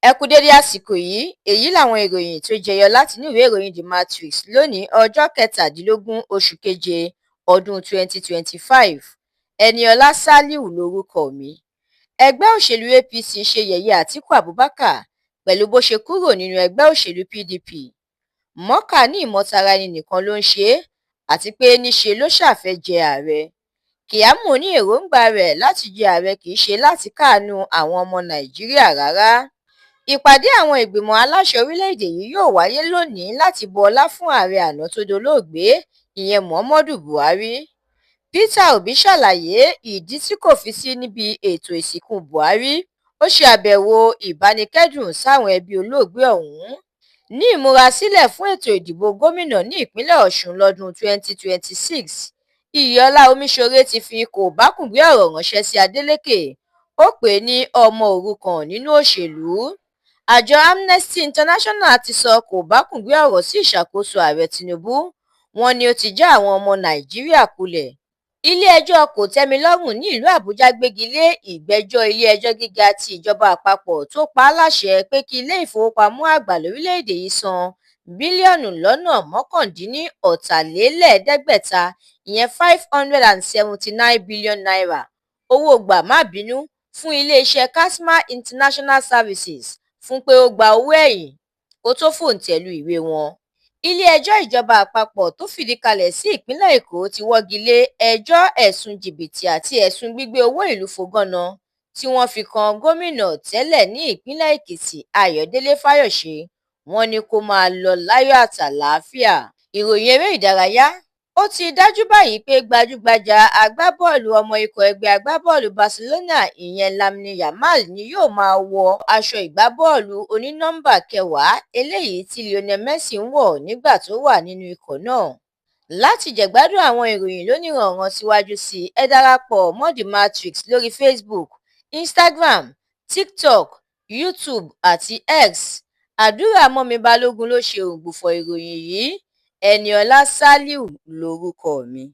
Ẹ kú dédé àsìkò yìí. Èyí làwọn ìròyìn tó jẹyọ látinú ìwé ìròyìn The Matrix lónìí, ọjọ́ 17 oṣù keje ọdún 2025. Eniola Saliu lorúkọ mi. Ẹgbẹ́ òṣèlú APC ṣe yẹ̀yẹ́ Àtiku Abubakar pẹ̀lú bó ṣe kúrò nínú ẹgbẹ́ òṣèlú PDP. Morka ní ìmọ̀tara ẹni nìkan ló ń ṣe é, àti pé níṣe ló ṣáà fẹ́ẹ́ jẹ́ àárẹ̀. Keyamo ní èròǹgbà rẹ̀ láti jẹ àárẹ̀ kì í ṣe láti káàánú àwọn ọmọ Nàìjíríà rárá. Ìpàdé àwọn ìgbìmọ̀ aláṣẹ orílẹ̀-èdè yìí yóò wáyé lónìí láti bu ọlá fún ààrẹ àná tó dolóògbé, ìyẹn Muhammadu Buhari. Peter Obi ṣàlàyé ìdí tí kò fi sí níbi ètò ìsìnkú Buhari. Ó ṣe àbẹ̀wò ìbánikẹ́dùn sáwọn ẹbí olóògbé ọ̀hún. Ní ìmúrasílẹ̀ fún ètò ìdìbò gómìnà ní ìpínlẹ̀ Ọ̀ṣun lọ́dún 2026, Iyọlá Omiṣore ti fi kòbákùngbé ọ̀rọ̀ ránṣẹ́ sí Adeleke. Ó pè é ní ọmọ òrukàn nínú òṣèlú. Àjọ Amnesty International ti sọ kòbákùngbé ọ̀rọ̀ sí ìṣàkóso ààrẹ Tinubu. Wọ́n ní ó ti já àwọn ọmọ Nàìjíríà kulẹ̀. Ilé-ẹjọ́ kò-tẹ́-mi-lọ́rùn ní ìlú Àbújá gbégi lé ìgbẹ́jọ́ ilé-ẹjọ́ gíga tí ìjọba àpapọ̀ tó pa á láṣẹ pé kí ilé ìfowópamọ́ àgbà lórílẹ̀-èdè yìí san bílíọ̀nù lọ́nà 789, ìyẹn ₦579 billion, owó gbà-má-bínú fún iléeṣẹ́ Kasma International Services fún pé ó gba owó ẹ̀yìn kó tóó fòǹtẹ̀ lu ìwé wọn. Ilé-ẹjọ́ ìjọba àpapọ̀ tó fìdí kalẹ̀ sí ìpínlẹ̀ Èkó ti wọ́gi lé ẹjọ́ ẹ̀sùn jìbìtì àti ẹ̀sùn gbígbé owó ìlú fọ́gànà tí wọ́n fi kan gómìnà tẹ́lẹ̀ ní ìpínlẹ̀ Èkìtì, Ayọ̀dẹ̀lẹ̀ Fáyọsé. Wọ́n ní kó máa lọ láyọ̀ àtàlàáfíà. Ìròyìn eré ìdárayá. Ó ti dájú báyìí pé gbajúgbajà agbábọ́ọ̀lù ọmọ ikọ̀ ẹgbẹ́ agbábọ́ọ̀lù Barcelona, ìyẹn Lamine Yamal, ni yóò máa wọ aṣọ ìgbábọ́ọ̀lù onínọmbà 10 eléyìí tí Lionel Messi ń wọ̀ nígbà tó wà nínú ikọ̀ náà. Láti jẹ̀gbádùn àwọn ìròyìn lóníranran síwájú sí i, ẹ darapọ̀ mọ́ The Matrix lórí Facebook, Instagram, TikTok, YouTube àti X. Àdúrà mọ́mì Balógun ló ṣe ògbufọ̀ ìròyìn yìí. Eniola Saliu lorúkọ mi.